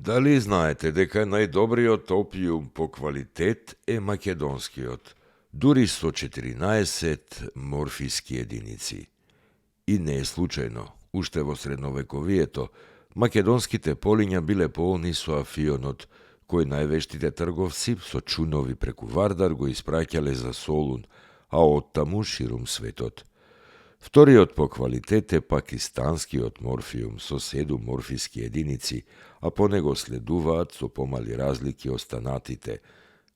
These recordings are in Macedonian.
Дали знаете дека најдобриот опиум по квалитет е македонскиот, дури со 14 морфиски единици? И не е случајно, уште во средновековието, македонските полиња биле полни со афионот, кој највештите трговци со чунови преку Вардар го испраќале за Солун, а оттаму ширум светот. Вториот по квалитет е пакистанскиот морфиум со 7 морфиски единици, а по него следуваат со помали разлики останатите.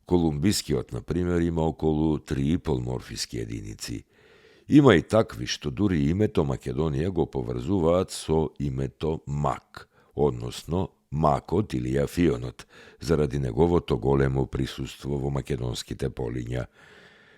Колумбискиот, например, има околу 3,5 морфиски единици. Има и такви што дури името Македонија го поврзуваат со името Мак, односно макот или афионот, заради неговото големо присуство во македонските полиња.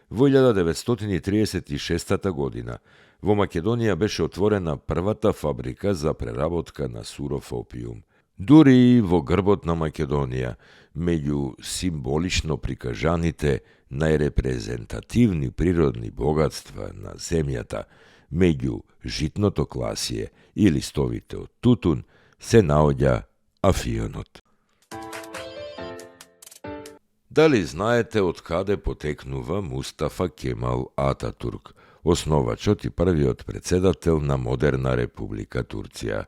Во 1936 година во Македонија беше отворена првата фабрика за преработка на суров опиум. Дури и во грбот на Македонија, меѓу символично прикажаните најрепрезентативни природни богатства на земјата, меѓу житното класие и листовите од тутун, се наоѓа афионот. Дали знаете од каде потекнува Мустафа Кемал Ататурк, основачот и првиот председател на модерна Република Турција?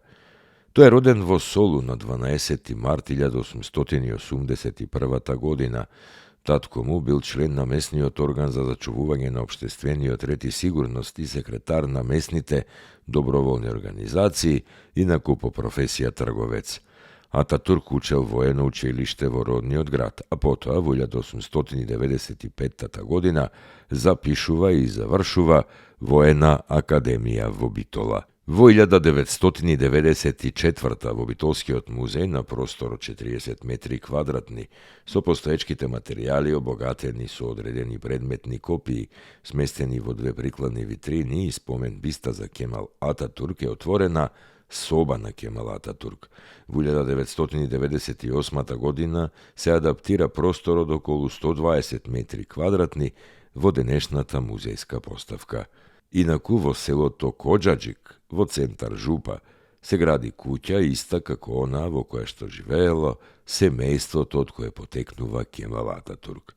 Тој е роден во Солун на 12. март 1881 година. Татко му бил член на месниот орган за зачувување на општествениот ред и сигурност и секретар на месните доброволни организации, инаку по професија трговец. Ататурк учел воено училиште во родниот град, а потоа во 1895 година запишува и завршува воена академија во Битола. Во 1994 во Битолскиот музеј на простор од 40 метри квадратни, со постоечките материјали обогатени со одредени предметни копии, сместени во две прикладни витрини и спомен биста за Кемал Ататурк е отворена соба на Кемал Ататурк. Во 1998 година се адаптира простор од околу 120 метри квадратни во денешната музејска поставка. Инаку во селото Коджаджик, во центар Жупа, се гради куќа иста како она во која што живеело семејството од кое потекнува Кемал Ататурк.